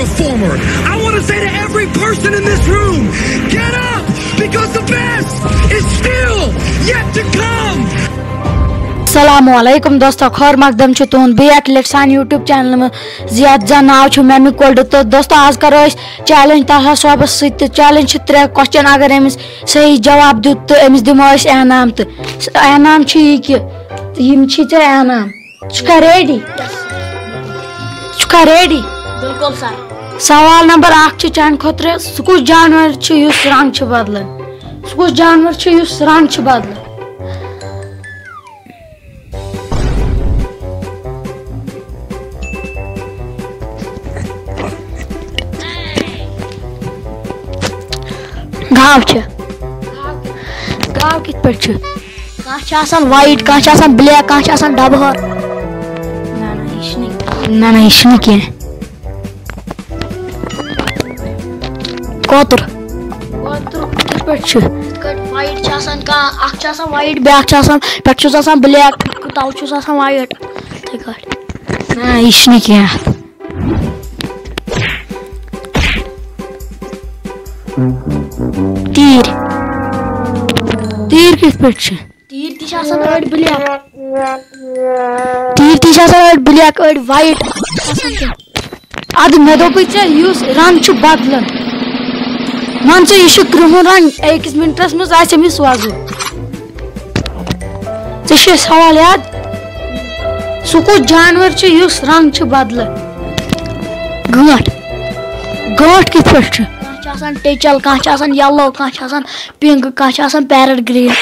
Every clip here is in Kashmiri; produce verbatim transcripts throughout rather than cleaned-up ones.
Former. I want to say to every person in this room, get up, because the best is still yet to come. السلام علیکم دوستو، خٲر مقدم چھُ تُہُنٛد بیٚیہِ اَکہِ لَٹہِ سانہِ YouTube چینلہِ منٛز۔ زیاد زن ناو چھُ مےٚ مِکولڈٕ۔ تہٕ دوستو، آز کرو أسۍ چیلنج طلحہ صٲبس سۭتۍ تہٕ چیلنج چھِ ترٛےٚ کوسچن۔ اگر أمِس صحیح جواب دیُت تہٕ أمِس دِمو أسۍ انعام۔ تہٕ انعام چھُ یہِ کہِ یِم چھی ژےٚ انعام۔ ژٕ چھُکھا ریڈی؟ ژٕ چھُکھا ریڈی؟ بالکل سر۔ سوال نمبر اکھ چھُ چانہِ خٲطرٕ، سُہ کُس جانور چھُ یُس رنگ چھُ بدلان؟ سُہ کُس جانور چھُ یُس رنگ چھُ بدلان؟ گاو چھِ۔ گاو کِتھ پٲٹھۍ چھِ؟ کانٛہہ چھِ آسان وایٹ، کانٛہہ چھِ آسان بلیک، کانٛہہ چھِ آسان ڈبہٕ ہار۔ نہ نہ، یہِ چھِنہٕ، نہ نہ، یہِ چھِنہٕ کینٛہہ۔ کوتُر۔ کوتُر کِتھ پٲٹھۍ چھُ؟ یِتھ کٲٹھۍ وایٹ چھِ آسان کانٛہہ، اکھ چھُ آسان وایٹ، بیٛاکھ چھُ آسان، پٮ۪ٹھٕ چھُس آسان بلیک، تَلہٕ چھُس آسان وایٹ۔ یِتھَے کٲٹھۍ۔ نہ، یہِ چھُنہٕ کینٛہہ۔ تیٖر۔ تیٖر کِتھ پٲٹھۍ چھِ؟ تیٖر تہِ چھِ آسان أڑۍ بلیک۔ تیٖر تہِ چھِ آسان أڑۍ بلیک، أڑۍ وایٹ۔ اَدٕ مےٚ دوٚپُے ژےٚ، یُس رنٛگ چھُ بدلان۔ مان ژٕ، یہِ چھُ کرٛہُن رنٛگ، أکِس مِنٹَس منٛز آسہِ أمِس وۄزُل۔ ژےٚ چھُے سوال یاد؟ سُہ کُس جانور چھُ یُس رنٛگ چھُ بدلان؟ گٲنٛٹھ۔ گٲنٛٹھ کِتھ پٲٹھۍ چھُ؟ کانٛہہ چھُ آسان ٹیچل، کانٛہہ چھُ آسان یَلو، کانٛہہ چھُ آسان پِنٛک، کانٛہہ چھُ آسان پیرٹ گرٛیٖن۔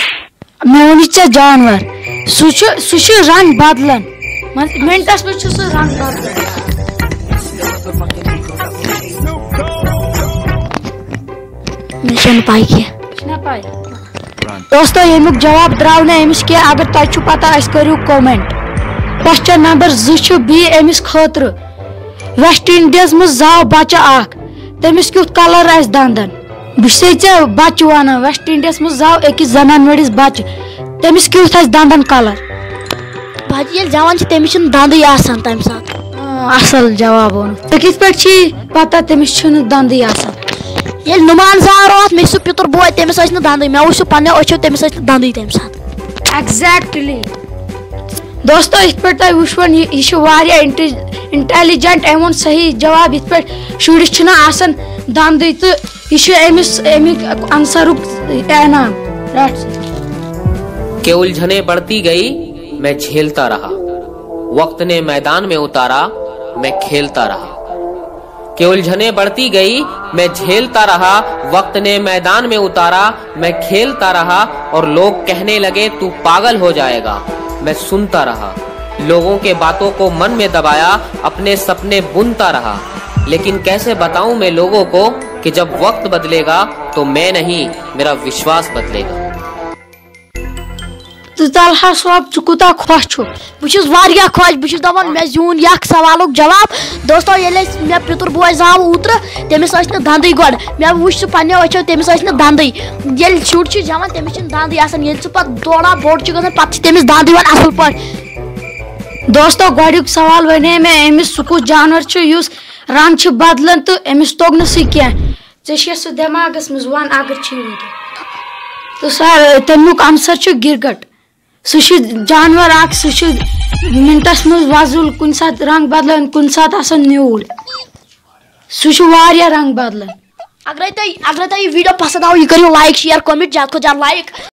مےٚ ووٚنُے ژےٚ جانور۔ سُہ چھُ، سُہ چھُ رنٛگ بدلان۔ مان، مِنٹَس منٛز چھُ سُہ رنٛگ بدلان۔ مےٚ چھَنہٕ پَے کینٛہہ۔ چھِنہ پَے؟ دوستو، ییٚمیُک جواب درٛاو نہٕ أمِس کینٛہہ۔ اگر تۄہہِ چھُو پَتہ، اَسہِ کٔرِو کومٮ۪نٛٹ۔ کوسچن نمبر زٕ چھُ بیٚیہِ أمِس خٲطرٕ۔ ویسٹ انڈیز منٛز زاو بَچہٕ اَکھ، تٔمِس کیُتھ کَلَر آسہِ دَنٛدَن؟ بہٕ چھُسے ژےٚ بَچہٕ وَنان، ویسٹ انڈیز منٛز زاو أکِس زَنان مٔڑِس بَچہٕ، تٔمِس کیُتھ آسہِ دَنٛدَن کَلَر؟ بَچہٕ ییٚلہِ زٮ۪وان چھِ، تٔمِس چھِنہٕ دَنٛدٕے آسان تَمہِ ساتہٕ۔ آ، اَصٕل جواب ووٚنُتھ۔ ژےٚ کِتھ پٲٹھۍ چھی پَتہ تٔمِس چھِنہٕ دَنٛدٕے آسان؟ ییٚلہِ نُمان زاو اوس، مےٚ چھُ سُہ پِتُر بوے، تٔمِس ٲسۍ نہٕ دَنٛدٕے، مےٚ وٕچھ سُہ پنٛنیو أچھو، تٔمِس ٲسۍ نہٕ دَنٛدٕے تَمہِ ساتہٕ۔ ایگزیکٹلی۔ دوستو، یِتھ پٲٹھۍ تۄہہِ وٕچھوُن، یہِ، یہِ چھُ واریاہ انٹی-، انٹیلیجنٹ۔ أمۍ ووٚن صحیح جواب، یِتھ پٲٹھۍ شُرِس چھُنہٕ آسان دَنٛدٕے تہٕ یہِ چھُ أمِس، اَمہِ آنسرُک انعام۔ رَٹ سا۔ कि उलझने बढ़ती गई, मैं झेलता रहा। वक्त ने मैदान में उतारा, मैं खेलता रहा। कि उलझने बढ़ती गई, मैं झेलता रहा। वक्त ने मैदान में उतारा, मैं खेलता रहा। और लोग कहने लगे, तू पागल हो जाएगा। मैं सुनता रहा। लोगों के बातों को मन में दबाया, अपने सपने बुनता रहा। लेकिन कैसे बताऊं मैं लोगों को कि जब वक्त बदलेगा तो मैं नहीं, मेरा विश्वास बदलेगा। تہٕ طلحہ صٲب، ژٕ کوٗتاہ خۄش چھُکھ؟ بہٕ چھُس واریاہ خۄش۔ بہٕ چھُس دَپان، مےٚ زیوٗن یہِ اکھ سوالُک جواب۔ دوستو، ییٚلہِ أسۍ، مےٚ پِتُر بوے زاو اوترٕ، تٔمِس ٲسۍ نہٕ دَنٛدٕے گۄڈٕ۔ مےٚ وٕچھ سُہ پنٛنیو أچھو، تٔمِس ٲسۍ نہٕ دَنٛدٕے۔ ییٚلہِ شُر چھُ زٮ۪وان، تٔمِس چھِنہٕ دَنٛدٕے آسان۔ ییٚلہِ سُہ پَتہٕ تھوڑا بوٚڑ چھُ گژھان، پَتہٕ چھِ تٔمِس دَنٛدٕے یِوان اَصٕل پٲٹھۍ۔ دوستو، گۄڈٕنیُک سوال وَنے مےٚ أمِس، سُہ کُس جانور چھُ یُس رنٛگ چھُ بدلان تہٕ أمِس توٚگ نہٕ سُہ کینٛہہ۔ ژےٚ چھُیا سُہ دٮ۪ماغَس منٛز؟ وَن، اگر چھُے وٕنکٮ۪ن۔ تہٕ سر، تَمیُک آنسر چھُ گِرگَٹ۔ سُہ چھُ جانور اکھ، سُہ چھُ مِنٹَس منٛز وۄزُل، کُنہِ ساتہٕ رنٛگ بدلان، کُنہِ ساتہٕ آسان نیوٗل۔ سُہ چھُ واریاہ رنٛگ بدلان۔ اگرے تۄہہِ، اگرے تۄہہِ یہِ ویٖڈیو پسنٛد آو، یہِ کٔرِو لایک، شیئر، کمنٹ، زیادٕ کھۄتہٕ زیادٕ لایک۔